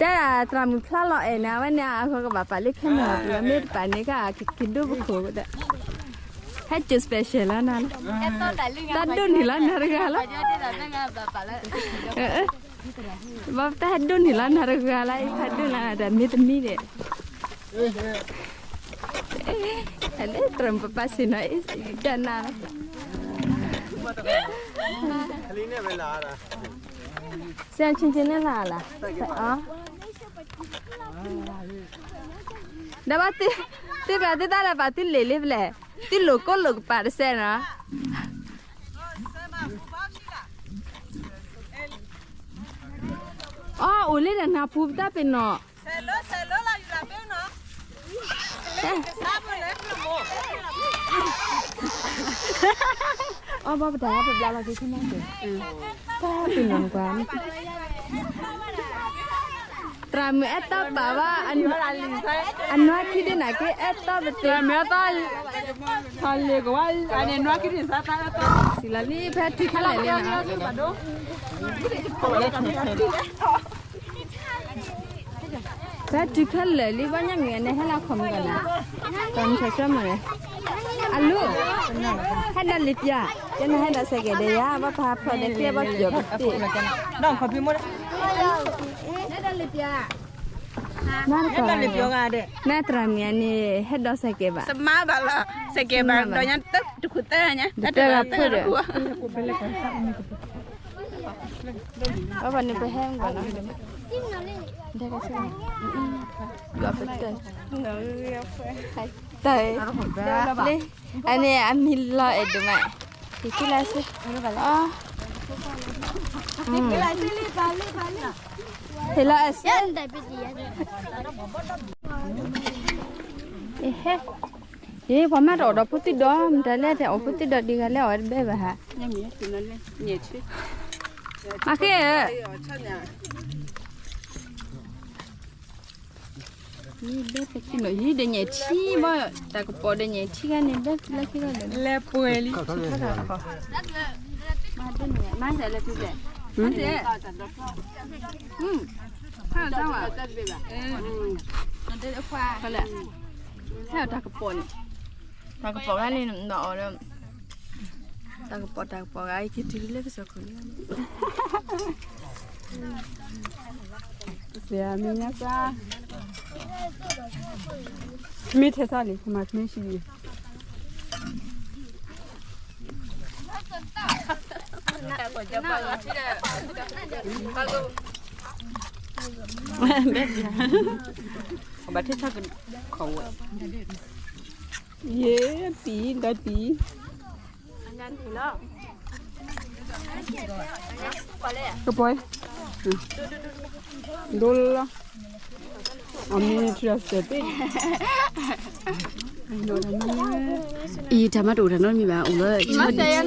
တဲဒၣ်သရၣ်မုၣ်ဖျါလီၤအဲၣ်န့ၣ် အဝဲန့ၣ်အဂီၢ်ကဘၣ်ပာ်လၢခဲမီၢ်ပူၤလီၤ မ့ၢ်တပာ်န့ၣ်ကက့ၤဒိပခိၣ်ဒီး ဟဲစိာ် special လီၤနၤလီၤ တၢ်ဒိၣ်န့ၢ်လီၤနၤတဂၤလီၤ ဘၣ်တၢ်ဟဲဒိၣ်န့ၢ်လီၤနၤတဂၤလီၤ အံၤဖးဒိၣ်လီၤနၤတၢ်မ့ၢ်တမံၤဒီး အလဲၤသရၣ်မုၣ်ပပၢ်စ့ၢ်နီၤ အံၤဒၣ်နၤလီၤ စဲးဆ့ဆ့န့ၣ်လၢ်လၢ် ဒီးဘၣ်သု သုကလၤသုတၢ်လၢပာ်သုလ့ၣ်လံဖဲလဲၣ် သုလိာ်ကိၣ်လိာ်ကပၤတစဲးနီၤ အီ အိၣ်လၢဒီးနၤပူၤပတၢ်ပ့ၤနီၣ် အီ ဘၣ်ပတၢ်ပဘျါလီၤက့ၤဆ့ၣ်နီၤက့ၤ တၢ်ပ့ၤနီၣ်ကွၢ် သရၣ်မုၣ်အဲၣ်တီပာ်ဘၣ် အနွါခံဒ်နၤက့ အဲၣ်တီပသ့ သရၣ်မုၣ်အဲၣ်တီ ထီၣ်လ့ၤကဝါ အန့ၣ်နွါခံဒ်နၤ သရၣ်အဲၣ်တီ စံးလီၤလံ ဖဲထုးခဲလၢာ်လံနီၤ ဖဲထုးခဲလၢာ်လံ ဘၣ်ညါမံၤန့ၣ် ဟဲလၢခီမုၢ်ကီၢ်န့ၣ် ကီၢ်မုၢ်ဆၢဆၢမုၢ်န့ၣ် အလူ ဟဲဒီးလံာ်ပျၢ် ကဲနဟဲဒီးစဲးကဲးဒီးယၤ ဘၣ်ဖးဖျိးဒီးကျဲဘၣ်ပယီၤပတ့ၢ် ဟဲဒီးလံာ်ပျၢ် နသရၣ်မုၣ်န့ၣ် ဟဲဒီးစဲးကဲးဘၣ် စမါဘၣ်လီၤ စဲးကဲးဘၣ်ဒီးညါတၢ်တခူၣ်သၢညါ တၢ်တဂၤဖိဒီး ဘၣ်ဘၣ်န့ၣ်ပဟဲမုၢ်ကီၢ်နီၤ ဒဲကဆၢ ယွၤပတၢၢ် တၢ် လၢ အန့ၣ်အမံၤလီၤအဲၣ်ဒိးမး ယက့ၤလၢစ့ အ ဟဲလီၤအဲၣ်စ့ ဟဲ ဟဲ ပှၤမၤတအီၣ်ဒီးဖိသံဒီး မတၤလဲၣ် တအီၣ်ဖိသံဒီးဒ်ဂၤလဲၣ် အီၣ်ဝဲတဘဲဘၣ်ဟး မၤဃ့ဧၢ ယဘဲပက့ၤနီၤ ယဒ်ညါထံဘၣ် တၢ်ကပီၤဒ်ညါထံဂၤန့ၣ် ဘဲလၢခံဂၤဒီး လဲၤပှဲၤလံ မၤစဲးလဲၤသုစဲး မၤစဲး ဖးတၢ်ဝဲ ဖဲလဲၣ် ဟဲတၢ်ကပီၤန့ၣ် တၢ်ကပီၤဂၤန့ၣ် နအီၣ်ဒီး တၢ်ကပီၤ တၢ်ကပီၤဂၤ ယက့ၤတုၤလၢကစၢၢ်ခိၣ်လံ စမံညါစၢ် မ့ၢ်ထဲသၣ်လံ ကမၤမ့ၢ်ဆံးလံ ဘၣ်ထဲသၣ်ကခီဝဲ ယဲ ပံၤ ဒီးပံၤ ကပီၤ ဒိလီၤ အမ့ၢ်ထူၣ်စဲးပ့ၣ် အံၤတၢ်မၤတအိၣ်တၢ်နီတမံၤဘၣ် အိၣ်လၢ မၤစဲးယၤနီ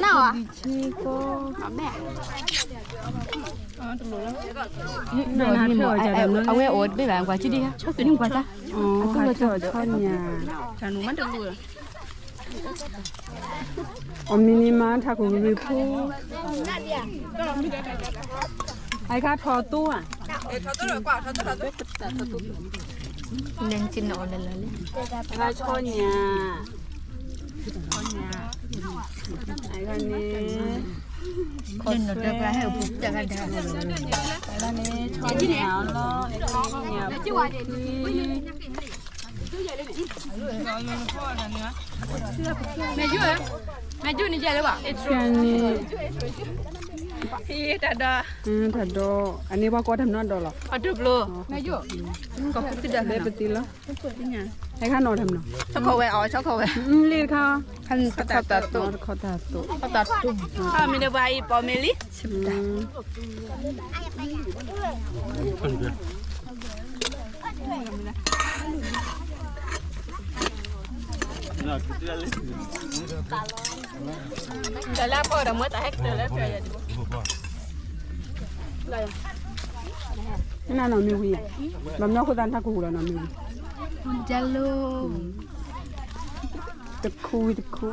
ၤ ဆ့ကီ အဝဲအိၣ်တဘ့ၣ်ဘၣ် ကွၢ်ကံဒံး ကွၢ်စၢ် အကလီၤဆီညါ အီၤမံၤန့ၣ်မၤထးခိၣ်ကရံၣ်ဖိ အခါထီၣ်သိဧါ လၢနကနၣ်အီၤလၢလၢလံ အဂၤဆီညါ ဆီညါ အဂၤန့ၣ် လၢနတဂၤဟဲအိၣ်ဖှိၣ်တဂၤဒၣ် အဂၤန့ၣ် ဆီညါအီၤလီၤ ဆီညါဖိခွံ မ့ၢ်ယိၣ် မ့ၢ်ယိၣ်န့ၣ်ယဲၢ်လၢၤဘၣ် န့ၣ် တၢ်ဒီး တၢ်ဒီး အန့ၣ်ပှၤကိးတၢ်မနီၤဒီးလီၤ အဒိဘျိ မ့ၢ်ယိၣ် ကိးဖုသံဒီး လၢပသံလီၤ ဟဲခါနီၤတၢ်မနီၤ ဆီခိၣ်ဝဲ အီ ဆီခိၣ်ဝဲ လံတခါ ခီတၢ်သိး ခီတၢ်သိး ခီတၢ်သိး မ့ၢ်ဒီးပှၤအံၤပိာ်မ့ၢ်လံ နနီၢ်မ့ၢ်ဝံၤ ဘၣ်မနီၢ်ခိၣ်သးနထးခိၣ်ဟူးလီၤနီၢ်မ့ၢ်ဝံၤ ကလိ တခူဝံၤတခူ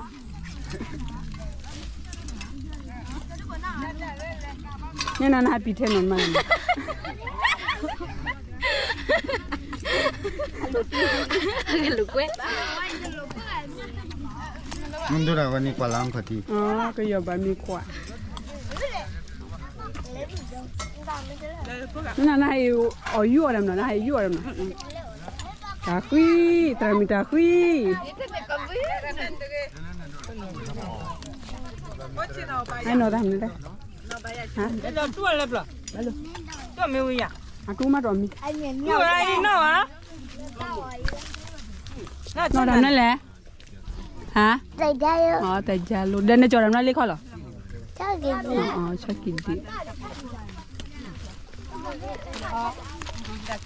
န့ၣ်နနဟးပံၤထဲနီၤမးန့ၣ် ကလိာ်ကွဲ, မ့ၢ်ဒိၣ်တၢ်ဝဲန့ၣ်ကွၢ်လၢခီၣ်ထံး, ကယီၤဘၣ်မ့ၢ်ကွၢ်, နနဟဲအီၤယူၢ်အီၤဒီးမနီၤ, နဟဲယူၢ်အီၤဒီးမနီၤ, တၢ်ဃံ, တၢ်မံၤတၢ်ဃံ, ဟဲနီၤတၢ်မနုၤလဲၣ်, ဟါ, တူၢ်မ့ၢ်ဝံၤယၤ, အတူၢ်မးတၢ်မံၤ, တူၢ်အံၤနီၢ်ဧါ, နီၢ်တၢ်မနုၤလဲၣ်, ဟါ, တၢ်ယါလိ, ဒီးနကၠီၤတၢ်မနုၤလ့ခီလီၤ, ဆီကံဒံး,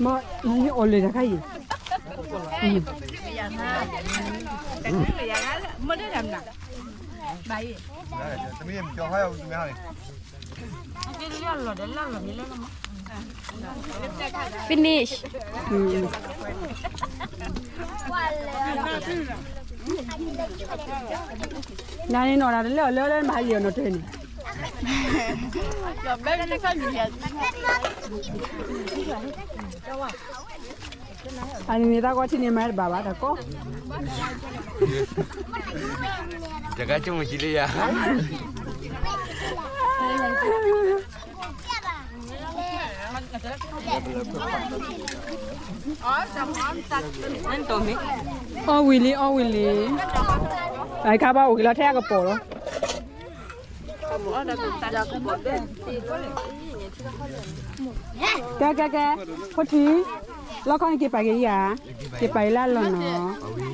မ့ၢ်အီၤလၢတၢ်ခါအံၤ, မ့ၢ်တၢ်မနုၤ Finish. နန့ၣ်နီၢ်တၢ်တလၢအီၤလၢလၢမၤဟးလံအီၤနီၢ်တၢ်န့ၣ်, အန့ၣ်န့ၣ်တၢ်ကီထံန့ၣ်မၤတဘၣ်ဘၣ်တၢ်ကီ, တကါဆိကမိၣ်ကံလၢယၤ အီၣ်ဝံၤလံ အီၣ်ဝံၤလံ, အခါဘၣ်အိၣ်က့ၤလီၤထဲအကပီၤလီၤ, ကဲကဲကဲ, ဖိထံ, လီခီန့ၣ်က့ၤပာ်က့ၤယၤ, က့ၤပာ်က့ၤလၢအလီၢ်နီ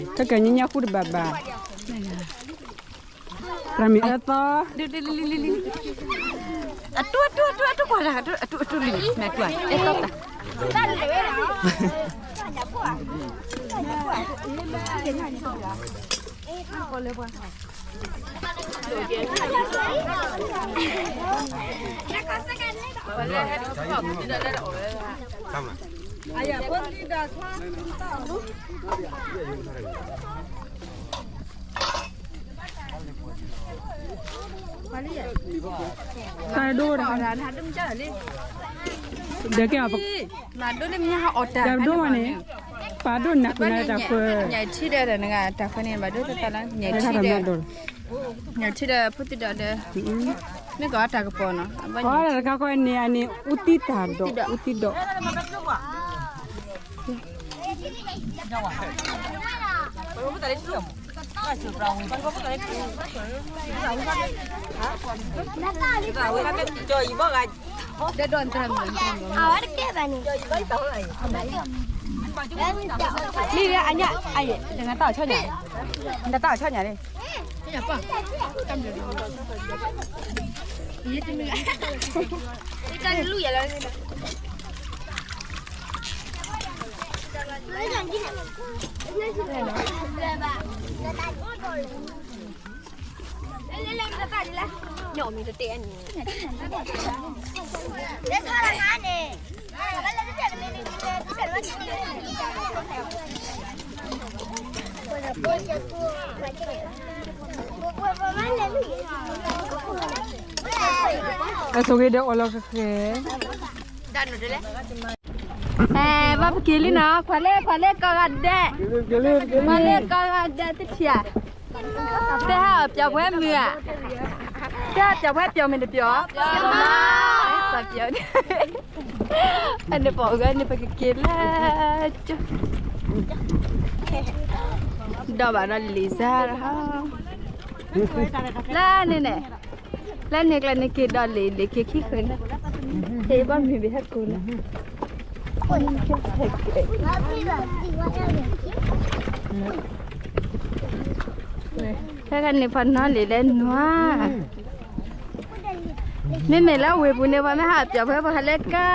ၤ, ကကညီညီဃူတဘၣ်ဘၣ် တၢ်မ့ၢ်အၢသီ, အတူၢ်အတူၢ်အတူၢ်အတူၢ်ကွၢ်လၢ အတူၢ်အတူၢ်လံ မ့ၢ်တူၢ်အဲၣ်သီတၢ်, တၢ်ဒိၣ်, ဒီးကဲ, တၢ်ဒိၣ်မးန့ၣ်, ပာ်ဒိၣ်နးကွံာ်နၤတၢ်ခွဲး, ညၣ်ထံဒီးတၢ်နဂၤတၢ်ခွဲးန့ၣ် ဘၣ်ဒိၣ်တၢ်လၢ ညၣ်ထံဒီး, ညၣ်ထံဒီးဖိသံဒီး, မ့ၢ်ကီးတၢ်ကပီၤနီၤ, အတခါဃီန့ၣ်န့ၣ် အူသံတၢ်ဒိၣ်, အူသံဒိၣ် မ့ၢ်အညၣ်, တဂၤတၢ်အီၣ်ဆီညၣ်, တၢ်အီၣ်ဆီညၣ်န့ၣ်, အဆိၣ်ဂ့ၤဒီးအီၣ်လီၤဃဲဃဲ, အဲ ဘၣ်ပက့ၤလံနီၤ, ခွါလၢ ခွါလၢကီၢ်ဂၤဒဲး, ခွါလၢကီၢ်ဂၤဒဲးတထံၣ်ဧါ, တဲဟးအီၤပျီၤပှဲၤမုာ်ဧါ, တဲဟးပျီၤပှဲၤပျီၤမ့ၢ်တပျီၤ, ပျီၤ, အန့ၣ်ပှၤဂၤန့ၣ် ပကက့ၤလၢကၠိ, ဒီးဘၣ်ဒီးလံာ်စါ, လၢန့ၣ်န့ၣ်, လၢန့ၣ်ကျါန့ၣ်က့ၤဒီးလံာ် လံာ်က့ၤခံဃုာ်န့ၣ်, ဟဲဘၣ်မ့ၢ်ဘၣ်ဟဲကိးန့ၣ်, ဖဲခါန့ၣ်ပှၤနီၣ်လံာ်လၢနွါ, မ့မ့ၢ်လၢဝ့ၢ်ပူၤန့ၣ် ပှၤမ့ၢ်ဟးပျီၤဖဲပှၤဟးလၢကါ,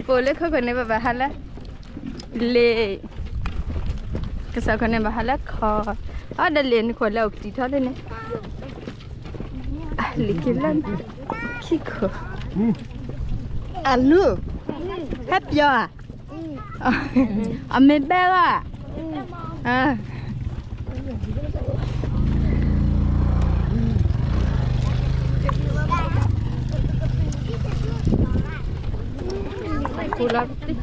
ပအိၣ်လၢခိခိၣ်န့ၣ် ပဘၣ်ဟးလၢ လ့ၣ်, ကစၢ်ခီန့ၣ်ဘၣ်ဟးလၢခီ, အဒီးလ့ၣ်န့ၣ်ခိၣ်လၢအိၣ်ကတံာ်ထီၣ်လၢန့ၣ်, လ့ၣ်က့ၤလၢ ခံခိၣ်, အလူ, ဟဲပျီၤဧါ, အမ့ၢ်ဘဲဂီၢ်, ပူၤလီၤ